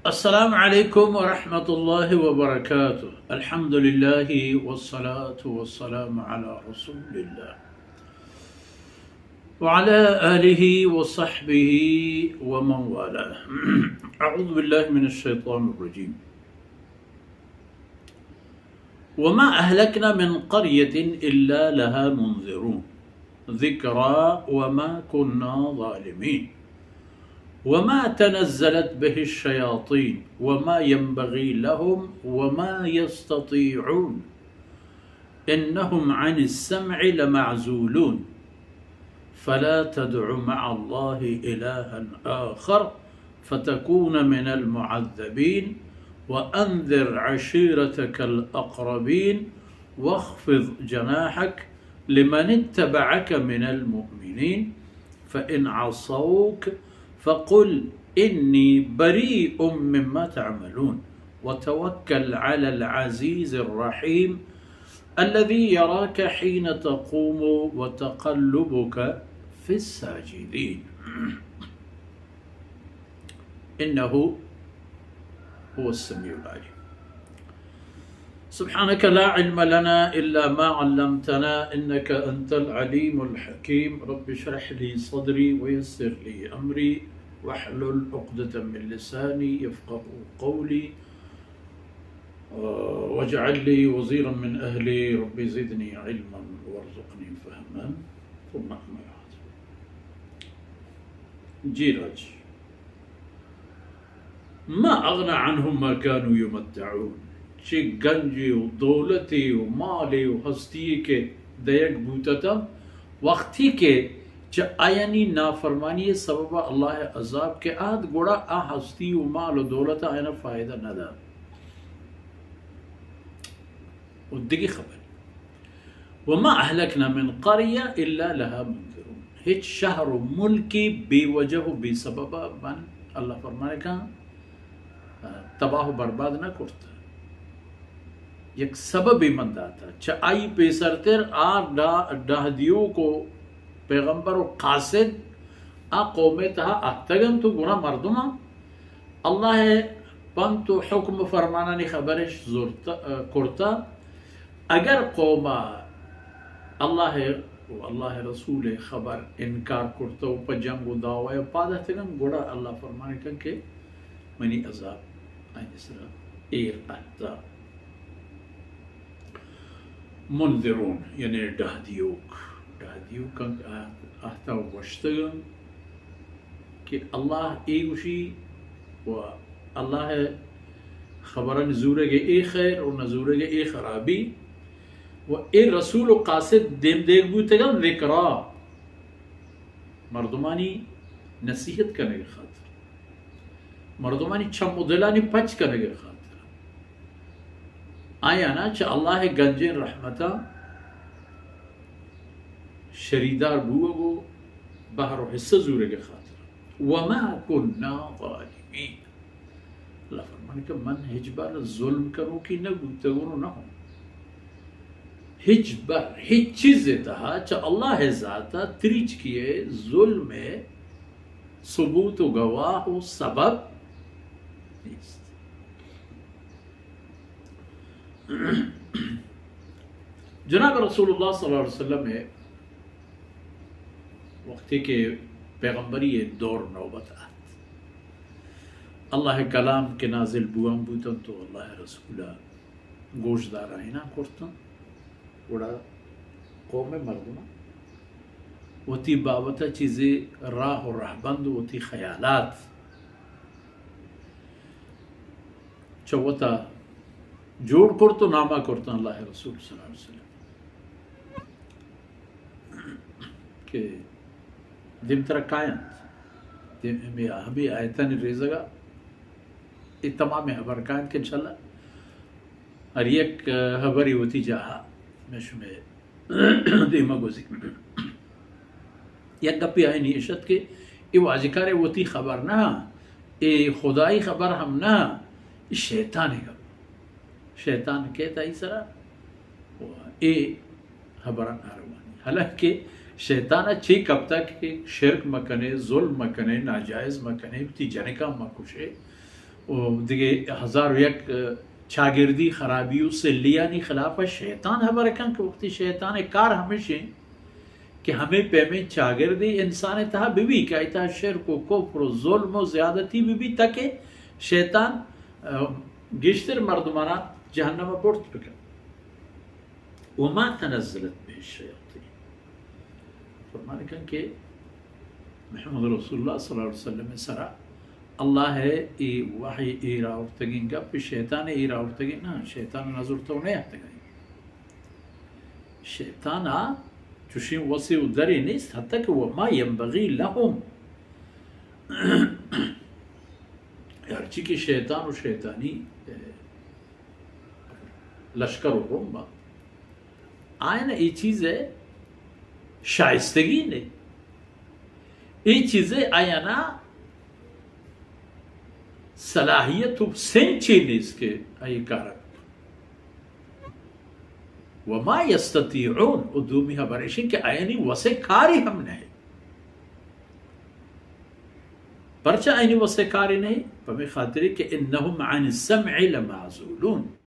السلام عليكم ورحمة الله وبركاته. الحمد لله والصلاة والسلام على رسول الله وعلى آله وصحبه ومن والاه. أعوذ بالله من الشيطان الرجيم. وما أهلكنا من قرية إلا لها منذرون. ذكرى وما كنا ظالمين. وما تنزلت به الشياطين وما ينبغي لهم وما يستطيعون. إنهم عن السمع لمعزولون. فلا تدع مع الله إلها آخر فتكون من المعذبين. وأنذر عشيرتك الأقربين. واخفض جناحك لمن اتبعك من المؤمنين. فإن عصوك فقل إني بريء مما تعملون. وتوكل على العزيز الرحيم الذي يراك حين تقوم وتقلبك في الساجدين. إنه هو السميع العليم. سبحانك لا علم لنا إلا ما علمتنا إنك أنت العليم الحكيم. رب اشرح لي صدري ويسر لي أمري واحلل عقدة من لساني يفقهوا قولي. آه، واجعل لي وزيرا من أهلي، رب زدني علما وارزقني فهما. ثم أما بعد. جی راج. ما أغنى عنهم ما كانوا يمتعون. چہ گنجے و دولتے و مالے و ہستی کہ دئیگ بوتتاں، وقتی کہ چہ آیانی نافرمانی سبب اللہ عذاب کہ آت، گڑا آ ہستی و مال و دولت آیانا فائدہ نہ دات۔ و دگہ خبر، وما أهلكنا من قرية إلا لها منذرون۔ ہچ شہر و ملکے بے وجہ و بے سبب من، اللہ فرمانے کن، تباہ و برباد نہ کرت۔ یک سببے من داتا۔ چہ آئی پیسرتر آ ڈا-، ڈاہ دیوک و پیغمبر و قاصد آ قوم تہا اہتگنت و گڑا مردماں اللہ ءِ پنت و حکم و فرمانانی خبرش زرت، کرتا۔ اگر قوم ءَ اللہ ءِ و اللہ ءِ رسول ءِ خبر انکار کرتا و پہ جنگ و دعوی ءَ پاد اتکن، گڑا اللہ فرمان کن کہ منی عذاب آئی سرا ایر اتا۔ منذرون، یعنی ڈاہ دیوک، ڈاہ دیوک انت، آ-، آہتا گوشتگ انت کہ اللہ اے گوشی و اللہ ءِ خبرانی زورگ ءَ اے خیر و نہ زورگ ءَ اے خرابی و اے رسول و قاصد دیم دیگ بوتگ انت ذکرا، مردمانی نصیحت کنگ ءِ خاطر، مردمانی چم و دلانی پچ کنگ ءِ خاطر، آیانا چہ اللہ ءِ گنجیں رحمتاں شریدار بوگ و بہر و حصہ زورگ ءِ خاطر۔ وما كنا ظالمين۔ اللہ فرمان کہ من ہچ بر ظلم کنوکی نہ بوتگوں و نہ ہوں۔ ہچ بر، ہچ چیز تہا چہ اللہ ءِ ذات ءَ تریچکی ءِ ظلم ءِ ثبوت و گواہ و سبب نیست۔ جناب رسول اللہ صلی اللہ علیہ وسلم ءِ وقتی کہ پیغمبری ءِ دور نوبت ات، اللہ ءِ کلام کہ نازل بوان بوتن تو اللہ ءِ رسول ءَ گوشدار آئینا کرتن، گڑا قوم ءِ مردم وتی بابت ءَ چیزے راہ و رہبند و وتی خیالات چہ وتا جوڑ کرت و ناما کرتن اللہ ءِ رسول صلی اللہ علیہ وسلم کہ دیمترا کاینت، دیم-، ہمے، ہمے آیتانی ریزگا اے تمام ہبر کاینت کہ انشاءاللہ ہر یک ہبری وتی جاہا میں شمے دیما گوزی۔ یک گپے آئی نی اشت کہ اے واجکار وتی خبر نہ، اے خدائی خبر ہم نہ، اے شیطان گپ۔ شیطان کہتا ای سرا، اے خبر نہ روانی۔ حالانکہ شیطان چی کپتا کہ شرک مکنے، ظلم مکنے، ناجائز مکنے، تی جنکا مکشے، و دگہ ہزار و یک چاگردی خرابی و سلیانی خلاف شیطان ہبر کن کہ وقتی شیطان کار ہمیش انت کہ ہمے پیمیں چاگردی انسان تہا ببی کہ آئی تہا شرک و کفر و ظلم و زیادتی ببی تاکہ شیطان، اه، گیشتر مردمانا جہنم برت بکن۔ وما تنزلت به الشیاطین۔ فرمان کن کہ محمد رسول اللہ صلی اللہ علیہ وسلم سرا اللہ ء اے وحی ایر آورتگیں گپ شیطان ایر آورتگیں نہ، شیطان نظر تو نہ آتگیں۔ شیطان ء چوشیں وسے و درے نیست، حتی کہ وما ینبغی لهم، ہرچی کہ شیطان و شیطانی، اه، لشکر و رمب ء آیان ء اے چیز ء شائستگی نے، اے چیز ء آیانا صلاحیت و سنچے نیست کہ آئی کار۔ وما یستطیعون، و دومی خبر ایش کہ آیانی وسے کاری ہم نہیں۔ پرچہ آیانی وسے کاری نہیں؟ پمی خاطری کہ انهم عن السمع لمعزولون۔